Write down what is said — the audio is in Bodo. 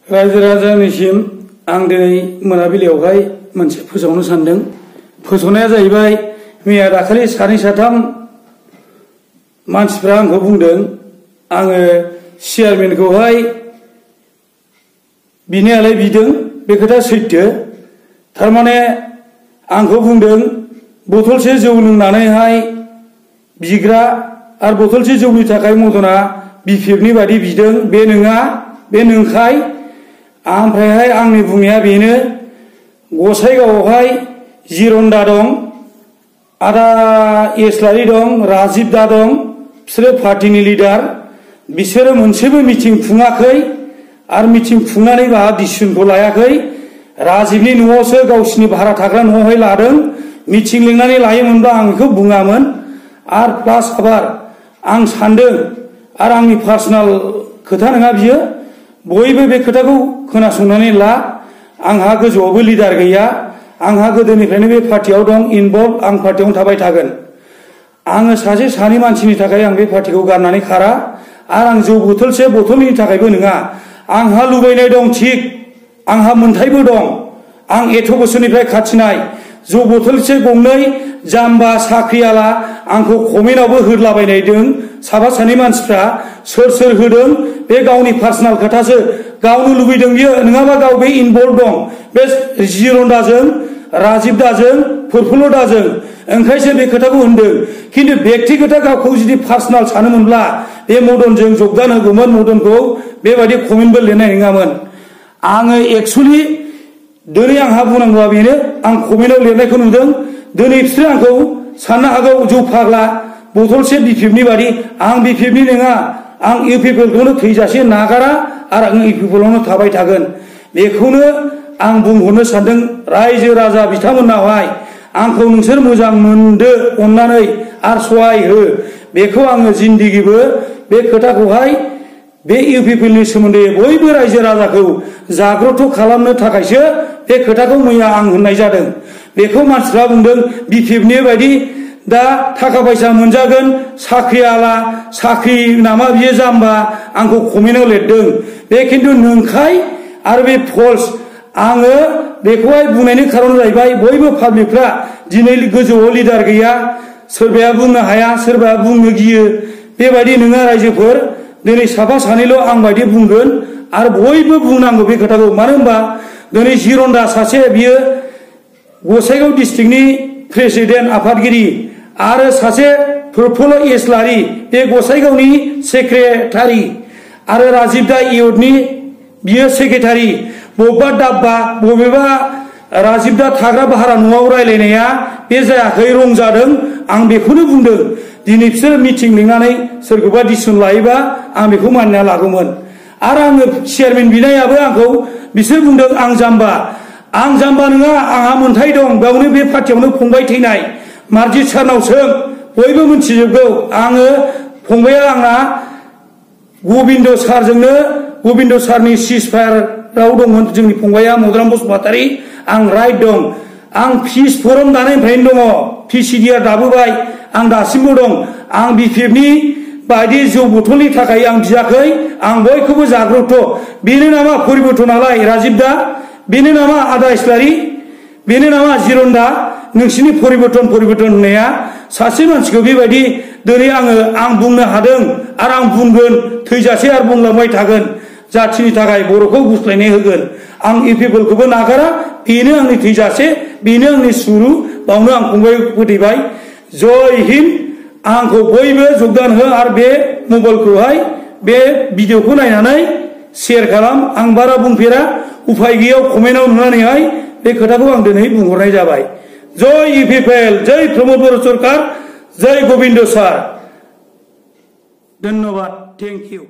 रायजो राजानिसिम आं दिनै मोनाबिलियावहाय मोनसे फोसावनो सानदों। फोसावनाया जाहैबाय मैया दाखालि सानै साथाम मानसिफ्रा आंखौ बुंदों आङो चेयारमेनखौहाय बिनायालाय बिदों, बे खोथा सैथो। थारमाने आंखौ बुंदों बथलसे जौ लोंनानैहाय बिग्रा आरो बथलसे जौनि थाखाय मदना बिपिएफनि बायदि बिदों, बे नङा, बे नंखाय। ओमफ्रायहाय आंनि बुंनाया बेनो, गसाइगावआवहाय जिरन्दा दं, आदा इस्लारि दं, राजिब दा दं, बिसोरो पार्टिनि लिडार। बिसोरो मोनसेबो मिटिं खुङाखै आरो मिटिं खुंनानै बाहा डिसिसनखौ लायाखै। राजिबनि न'आवसो गावसिनि भारा थाग्रा न'आवहाय लादों। मिटिं लिंनानै लायोमोनब्ला आं बेखौ बुङामोन। आरो प्लास आबार आं सानदों, आरो आंनि पार्सनेल खोथा नङा बियो, बयबो बे खोथाखौ खोनासंनानै ला। आंहा गोजौआवबो लिडार गैया, आंहा गोदोनिफ्रायनो बे पार्टियाव दं इनभल्भ, आं पार्टियावनो थाबाय थागोन। आङो सासे सानै मानसिनि थाखाय आं बे पार्टिखौ गारनानै खारा, आरो आं जौ बथलसे बथलनि थाखायबो नङा। आंहा लुबैनाय दं थिग, आंहा मोन्थायबो दं। आं एथ' बोसोरनिफ्राय खाथिनाय, जौ बथलसे गंनै जाम्बा साख्रियाला आंखौ कमेन्टआवबो होदलाबायनायदों साफा सानै मानसिफ्रा। सोर सोर होदों बे गावनि पार्सनेल खोथासो, गावनो लुबैदों बियो, नङाबा गाव बे इनभल्भ दं बे जिरन्दाजों, राजिब दाजों, प्रफुल्ल दाजों, ओंखायसो बे खोथाखौ होनदों। खिन्थु बेक्तिगत गावखौ जुदि पार्सनेल सानोमोनब्ला बे मदनजों जगदान होगौमोन, मदनखौ बेबायदि कमेन्टबो लिरनाय नङामोन। आङो एक्सुवेलि दिनै आंहा बुंनांगौआ बेनो, आं कमेन्टआव लिरनायखौ नुदों। दिनै बिसोरो आंखौ साननो हागौ जौ फाग्ला बथलसे बिपिएफनि बादि। आं बिपिएफनि नङा, आं इउपिपिएलखौनो थैजासे नागारा, आरो आं इउपिपिएलावनो थाबाय थागोन। बेखौनो आं बुंहरनो सानदों रायजो राजा बिथांमोननावहाय, आंखौ नोंसोर मोजां मोनदो अननानै आरो सहाय हो। बेखौ आङो जिन्दिगिबो बे खोथाखौहाय बे इउपिपिएलनि सोमोन्दै बयबो रायजो राजाखौ जाग्रथ खालामनो थाखायसो बे खोथाखौ मैया आं होननाय जादों। बेखौ मानसिफ्रा बुंदों बिपिएफनि बायदि दा थाखा फैसा मोनजागोन, साख्रियाला साख्रि नामा बियो जाम्बा, आंखौ कमेन्टआव लिरदों। बे खिन्थु नंखाय आरो बे फल्स। आङो बेखौहाय बुंनायनि खारन जाहैबाय बयबो पाब्लिकफ्रा दिनै गोजौआव लिडार गैया, सोरबाया बुंनो हाया, सोरबाया बुंनो गियो, बेबायदि नङा रायजोफोर। दिनै साफा सानैल' आं बायदि बुंगोन, आरो बयबो बुंनांगौ बे खोथाखौ। मानो होनबा दिनै जिरन्दा सासे, बियो गसाइगाव डिस्ट्रिक्टनि प्रेसिडेन्ट आफादगिरि, आरो सासे प्रफुल्ल इस्लारि बे गसाइगावनि सेक्रेटारि, आरो राजिब दा इउथनि बियो सेक्रेटारि। बबेबा दाब्बा बबेबा राजिब दा थाग्रा भारा न'आव रायलायनाया बे जायाखै, रं जादों। आं बेखौनो बुंदों। दिनै बिसोर मिटिं लिंनानै सोरखौबा डिसिसन लायोबा आं बेखौ मानिना लागौमोन। आरो आङो चेयारमेन बिनायाबो आंखौ बिसोर बुंदों आं जाम्बा। आं जाम्बा नङा, आंहा मोन्थाय दं। बेयावनो बे पार्टियावनो फंबाय थैनाय मार्जित सारनाव सों, बयबो मिथिजोबगौ। आङो फंबाया आंना गबिन्द सारजोंनो, गबिन्द सारनि सिजफायाराव दंमोन जोंनि फंबाया मदराम बसुमतारी। आं राइट दं। आं पिस फरम दानायनिफ्रायनो दङ, पिसिडिआर दाबोबाय, आं दासिमबो दं। आं बिपिएफनि बायदि जौ बथलनि थाखाय आं बियाखै, आं बयखौबो जाग्रथ। बेनो नामा परिबर्तनालाय राजिब दा? बेनो नामा आदा इस्लारि? बेनो नामा जिरन्दा? नोंसिनि परिबर्तन होननाया सासे मानसिखौ बेबायदि दिनै आं बुंनो हादों, आरो आं बुंगोन थैजासे, आरो बुंलांबाय थागोन। जाथिनि थाखाय बर'खौ गुस्लायनाय होगोन। आं इउपिपिएलखौबो नागारा, बेनो आंनि थैजासे, बेनो आंनि सुरु। बावनो आं फंबाय फोथैबाय। जय हिन्द। आंखौ बयबो जगदान हो, आरो बे मबाइलखौहाय बे भिडिअखौ नायनानै शेयार खालाम। आं बारा बुंफेरा, उफाय गैयाव कमेन्टआव नुनानैहाय बे खोथाखौ आं दिनै बुंहरनाय जाबाय। जय इउपिपिएल, जय प्रमोद बर सरकार, जय गबिन्द सार। धन्यबाद, थेंक इउ।